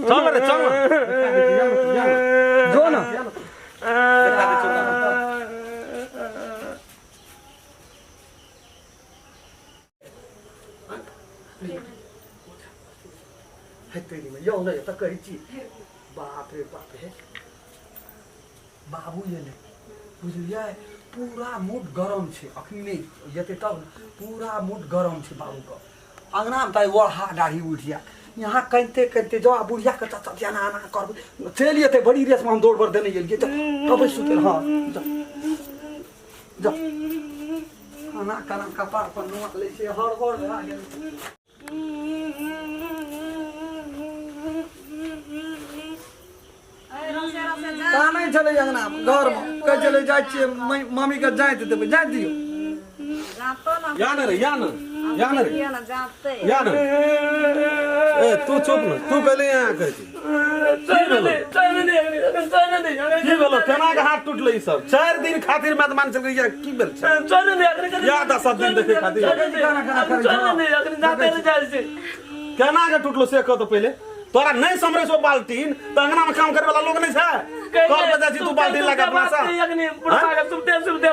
चल रे चल ना। जो ना देखा दे चल ना। हेतै नहि यौ नहि तऽ कहै छी बाप रे बाप हे बाबू एलै बुझलियै पूरा मूड गरम छै अखनी नहि जेतै तब ने पूरा मूड गरम छै बाबूके अङ्गनामे तऽ ओढ़ा दाढ़ी उठि जायत यहाँ कनिते कनिते जाउ आ बुढ़ियाके चाचा एना एना करबै चलि एतै बड़ी रेसमे हम दौड़ बर देने गेलियै तऽ तबै सुतै हँ जाउ जाउ खाना खाना कपार पर नुआ लै छै हड़बड़ भए गेल। कानै छलै अङ्गना घरमे कहै छलै जाइ छियै मम्मीके जाइत देबै जाइत दियौ। या न रे या न या न रे या न ए तू चुप न तू कहले यहाँ कहै छी की भेलो केना के हाथ टूटले ई सब 4 दिन खातिर मत मान चल गई की भेल छै या 10 दिन देखे खातिर केना के टूटलो से कह तो पहिले तोरा नहीं समरे छौ बाल्टीन त अंगना में काम करे वाला लोग नहीं छै कल पे जाइ छी तू बाल्टीन लगा अपना सा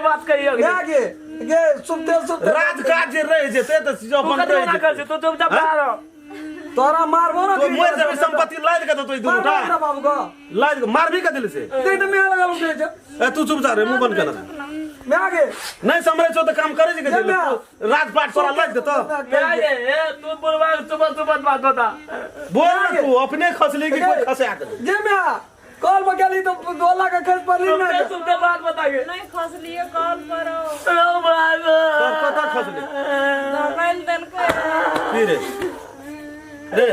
बात कही गे गे गे सुनते सुनते राजकाज जे रह जेते त अपन रह जेते तू चुपचाप तोरा मारबो ना तो मर जेबे संपत्ति लाद के तो दुनू टा मारबो बाबू को लाद के मारबी के दिल से देख त मैं लगल उठे छ ए तू चुप जा रे मुंह बंद कर मैं आगे नहीं समरे छो त काम करे जे के राजपाट तोरा लाद दे तो ए तू बुढ़वा सुबह सुबह बात बता बोल ना तू अपने खसली की कोई खसे आके जे मैं कॉल पर गेली तो गोला के खस पड़ली ना सुनते बात बता के नहीं खसलिए कॉल पर ओ बाबू तब कता खसली मोबाइल देलकै की रे रे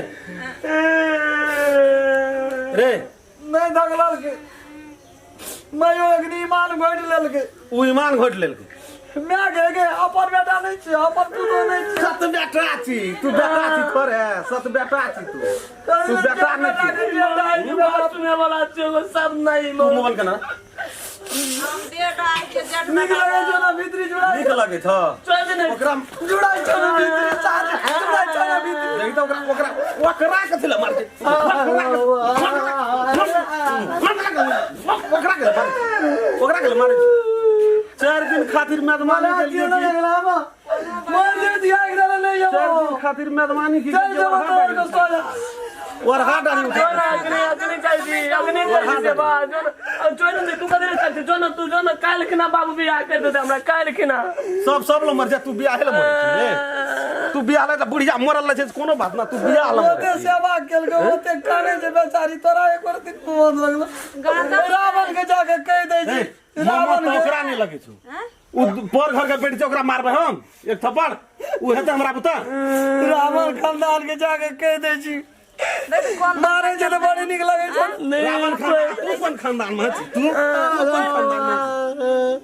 रे नहीं धगलल के मैं अग्नि ईमान घोट लेलके उ ईमान घोट लेलके मैं गे गे अपन बेटा नहीं छी अपन पुतो नहीं छी सत बेटा छी तू बेटा छी थोड़े सत बेटा छी तू तू बेटा नहीं छी बात सुने वाला छो सब नहीं तू मोबाइल के ना हम डेढ़ आइ के जेठ नीक लगे छौ ना भीतरी जुड़ाइ नीक लगे छ चल ने ओकरा जुड़ाइ छौ ना भीतरी सार जुड़ाइ छौ ना भीतरी देखी त ओकरा ओकरा ओकरा कथि ला मारते ओकरा के ओकरा के मारे 4 दिन खातिर मेजबानी मना के कियो लिए ना लगला मा मोर दे दिया एकरा ले चार जाबो दिन खातिर मेजबानी की चल जाबो तोर को सोजा और हाथ डाली उठा जो ना अग्नि अग्नि चाहिए अग्नि चाहिए से बा जो जो ना तू कदरे चलते जो ना तू जो ना काल खिना बाबू बियाह कर देते हमरा काल खिना सब सब लो मर जा तू बियाह ले मर छी तू बियाह ले त बुढ़िया मरल रहै छै कोनो बात ना तू बियाह ले ओते सेवा केलको ओते काने छै बेचारी तोरा एक बार दिन मोन लगलो रावण के जाके कहि दै छै रावण रावण के ओकरा नहीं लगे छौ उ पर घर के बेटी छै ओकरा मारबै हम एक थप्पड़ उ हेतै हमरा बुता रावण खानदान के जाके कहि दै छी मारे छै तऽ बड़ी नीक लगै छै रावण खानदान तू कोन खानदान में छी तू तू कोन खानदान में छी?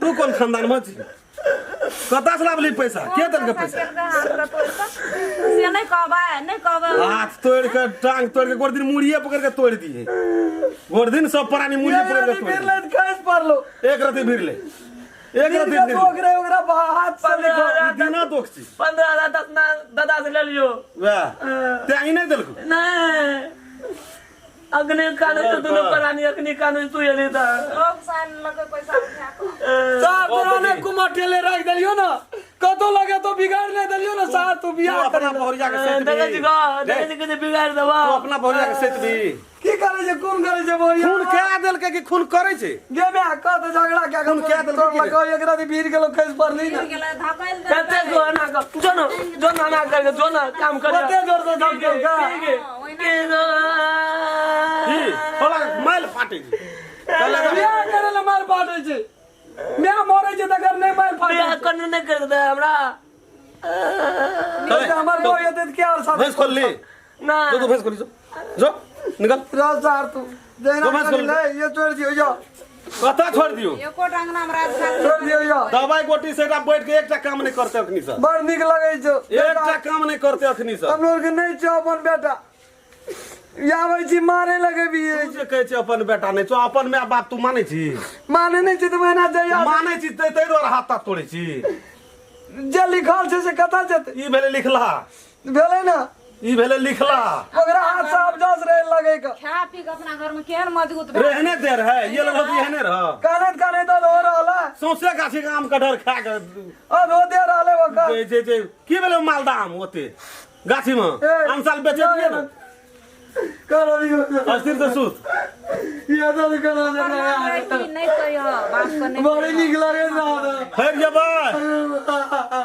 तू कोन खानदान में छी कतऽ से लाबली पैसा के देलकै पैसा से नहीं कहबै नहीं कहबै हाथ तोड़ के टांग तोड़ के गोर दिन मुड़िए पकड़ के तोड़ दिए गोर दिन सब प्राणी मुड़िए पकड़ के तोड़ फिर लैत खसि पड़लो दिए। एक रति भीड़ ले एक रति दिनका भीड़ दोख रहे ओकरा हाथ से लिखो ले दिना दोख छी 15,000 दतना दादा से ले लियो वएह तें ई नहि देलकौ नहीं अग्नि कानून तो दोनों प्राणी अग्नि कानून तू एली त लोग सान लगे पैसा उठा कऽ सार तोरा ने कुमार ठेले राख देलियो ना कतो लगे तो बिगाड़ नहीं देलियो ना सार तू तू बियाह अपना कर बहुरिया के सेत देखै छी भी गो देखै छी के बिगाड़ देबा तू अपना बहुरिया के सेत भी की करे छै कोन करे छै बोरिया खून कए देलकै कि खून करै छै गे बे कत झगड़ा क्या खून कए देलकै तोर की रे? लगा एक रात भीड़ गेलो खसि पड़ली ना गेलै धकैल कते देलकै गो ना गो जो न जो न ना कर जो न काम कर कते जोर से धकेल का? के की थोड़ा माइल फाटै छै कहलक बियाह करे ले मार फाटे छै म्या मरे छै तकर नहीं मार फाटे बियाह करने नहीं कर दे हमरा छै हमर बो हेतै त के और साथ भैंस खोल ली ना जो तू भैंस खोली जो जो निकल रह सार तू जहिना जो भैंस करी खोल ले ये छोड़ दियो यो कतऽ छोड़ दियौ एको अंगना में राज खा छोड़ दियो यो दवाई गोटी से एकटा बैठ के एकटा काम नहीं करते अखनी सर बड़ नीक लगै छौ एकटा काम नहीं करते अखनी सर हमरो के नहीं छौ अपन बेटा आबै छी मारे लगे भी तू जे कहै छै अपन बेटा नहि छौ अपन माय बाप तू मानै छी माने नहीं छै तऽ महीना जइया मानै छी तै ताहि दुआरे हाथ ताथ तोड़ै छी जे लिखल छै से कतऽ जेतै ई भेलै लिखलहा भेलै ने ई भेले लिखला ओकरा हाथ साफ जस रहे लगे का खा पी के अपना घर में केहन मजबूत रहने दे रहे ये लगे एहने रह कानत कानत हो रहला सौंसे गाछी के आम कटहर खा के अब हो दे रहले ओकर जे जे की भेले मालदा आम ओते गाछी में आम साल बेचे दिए ना करो अस्थिर से सुत ये तो करो नहीं कहियो बाप को नहीं बड़ी नीक लगे रहा फेर जेबै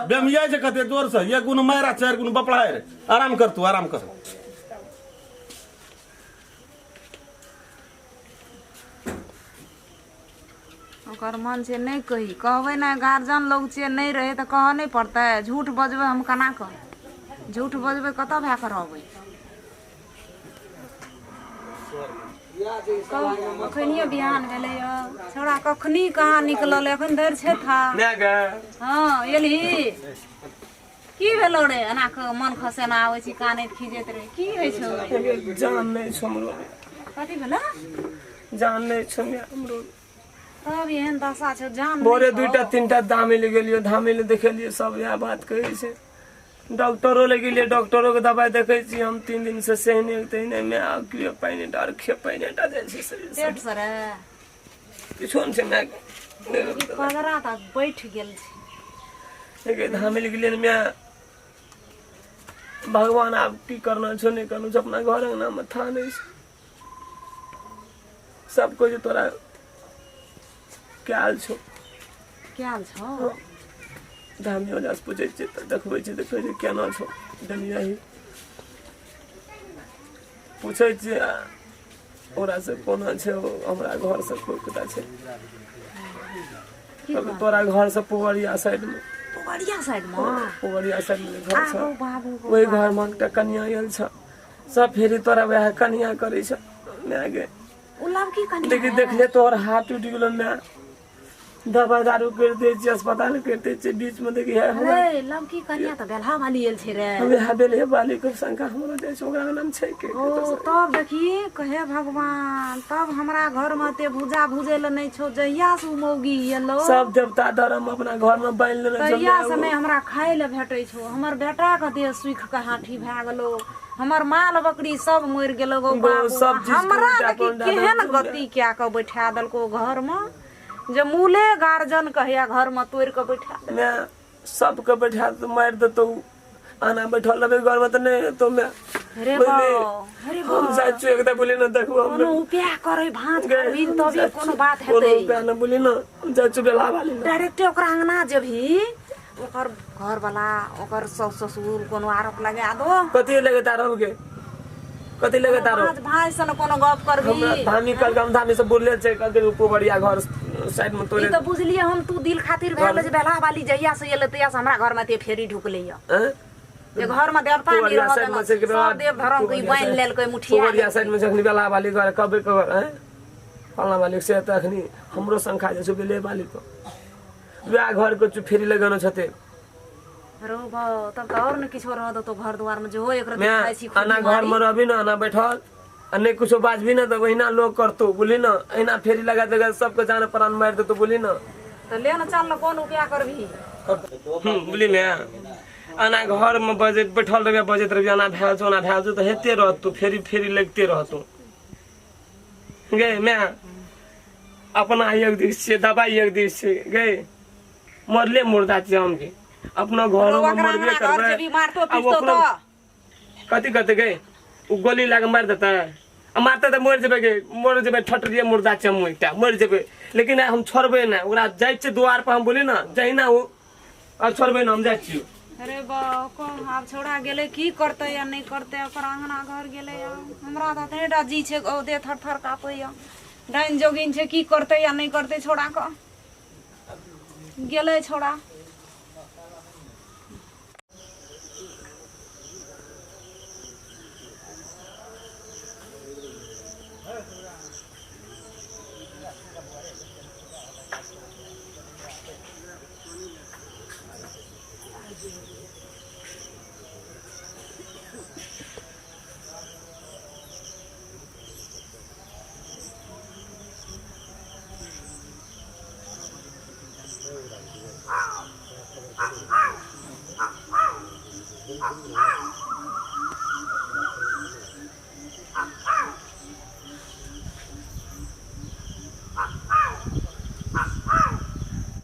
बेमिया जे कते जोर से एक गुण मारा चार गुण बपड़ा रे आराम कर तू आराम कर ओकर मन छै नहीं कही कहबै ना गार्जियन लोग छै नहीं रहे तऽ कहऽ नहीं पड़तै झूठ बजबै हम केना कह झूठ बजबै कतऽ भए कऽ रहबै अखनियो बिहान भेलै छोड़ा कखनी कहाँ निकलल एखन धरि छै था हाँ एलही की भेलो रे एना कऽ मन खसेना आबै छी कानैत खीजैत रहे की होइ छौ जान नहीं छौ हमरो कथी भेलो जान नहीं छौ हमरो तब एहन दशा छौ जान भोरे दुईटा तीनटा धामे ले गेलियो धामे ले देखेलियो सब इएह बात कहै छै डॉक्टरो ले गेलियै डॉक्टरो के दवाई देखै छी हम 3 दिन से सहने तहने में आ के पानि डार खे पानि टा जाइ छै शरीर से पेट से रे किछो नहि छै my पगरा तऽ बैठ गेल छै लेकिन धामे ले गेलियै my भगवान आब की करना छौ नहि करना छौ अपना घर अंगना में था नहीं छै सब कोई तोरा क्याल छौ क्याल छौ धामी ओझा से पूछै छियै तऽ देखबै छै तऽ कहै छै केना छौ डलियाही पूछै छियै ओकरा से कोना छै हमरा घर से कोई छै तोरा घर से पुवरिया साइड में पुवरिया साइड में पुवरिया साइड में घर छै ओहि घर में एकटा कनिया आयल छ सब फेरी तोरा वएह कनिया करै छ my गे ओ लड़की कनिया लेकिन देखले तोहर हाथ टूटि गेलो my दवा दारू कर दे छी अस्पताल कर दे छी बीच में देखी है हमरा रे लड़की कनिया तऽ बेलहा वाली आयल छै रे हम यहाँ बेलहे वाली के शंका हमरा जाइ छै ओकरा नाम छै के ओ तब देखी कहे भगवान तब हमरा घर में ते भूजा भूजै लए नहि छौ जहिया से उ मौगी एलो सब देवता धर्म अपना घर में बान्हि लेने छौ तहिया से नहि हमरा खाय लए भेटै छौ हमर बेटा के देह सूखि के हाथी भए गेलो हमर माल बकरी सब मरि गेलो गो बाबू सब चीज के हमरा उल्टा देखी पुल्टा केहन देलको। गति कए के बैठा देलको घर में जे मूले गार्जन कहैया घर में तोड़ि के बैठा देलको। मैं सबके बैठा तो मारि देतौ आना बैठल रहबै घर में तऽ नहि हेतौ मैं रे बुझली? बा रे बा हम जाइ छियौ एकदा बोली न देखबो हम कोनो उपाय करै भाँज गे, करबही हम तभी जाइ कोनो छियौ। बात कोनो हेतै उपाय न बोली न हम जाइ छियौ बेला वाली न डायरेक्टे ओकरा अंगना जेबही ओकर घरवाला ओकर सास ससुर कोनो आरोप लगा दो कथी लगे तारो के कथी लगे तारो भाँज भाई से न कोनो गप करबही हमरा धामी कल हम धामी से बोलले छै कहलकै पुबरिया घर साइड में ई तोरे तऽ बुझलियै हम तू दिल खातिर भेल जे बेला वाली जहिया से एलै तहिया से हमरा घर में ते फेरी ढुकलै यऽ हैं जे घर में देवता नहीं पुबरिया रहल साइड में छै कि सब देव धर्म के ई बान्हि लेलकै मुठिया पुबरिया साइड में जखनी बेला वाली घर कबे के घर हैं फलना वाली से तऽ अखनी हमरो शंखा जे छै बेले वाली को वएह घर के फेरी लगानो छते रो बा तब तऽ और ने किछो रह देतो घर दुआर में जो एक रत्ती मैं खाइ छी आना घर में रहबी ना आना बैठल आ नहीं कुछो बाजबी ना तऽ वहिना लोग करतो बोली ना अहिना फेरी लगा देगा सबके जान प्राण मारि देतो बोली ना तऽ ले न चल न कोन उपाय करबही बोली ने आना घर में बजैत बैठल रहबे बजैत रहबी आना भए छौ ओना भए छौ तऽ हेते रहतो फेरी फेरी लगिते रहतो गे मैं अपना एक दिस छै दबाई एक दिस छै गे मरले मुर्दा छियै हम के अपना घर में ओकरा मरबे अंगना घर करबै जेबही मारतो आब पीटतो ओकरो तऽ कथी कहते गे उ गोली लागे मारि देतै आ मारतै तऽ मरि जेबै गे मरि जेबै ठटरिये मुर्दा छै हम एकटा मरि जेबै लेकिन आइ हम छोड़बै नहि ओकरा जाइ छियै दुआर पर हम बोली ने जहिना ओ आ छोड़बै ने हम जाइ छियै अरे बा आब छौड़ा गेलै की करतै या नहि करतै ओकर अंगना घर गेलै हमरा तऽ एतने टा जी छै ओ देह थर थर काँपैया डाइन जोगिन छै की करतै या नहि करतै छौड़ा के गेलै छौड़ा।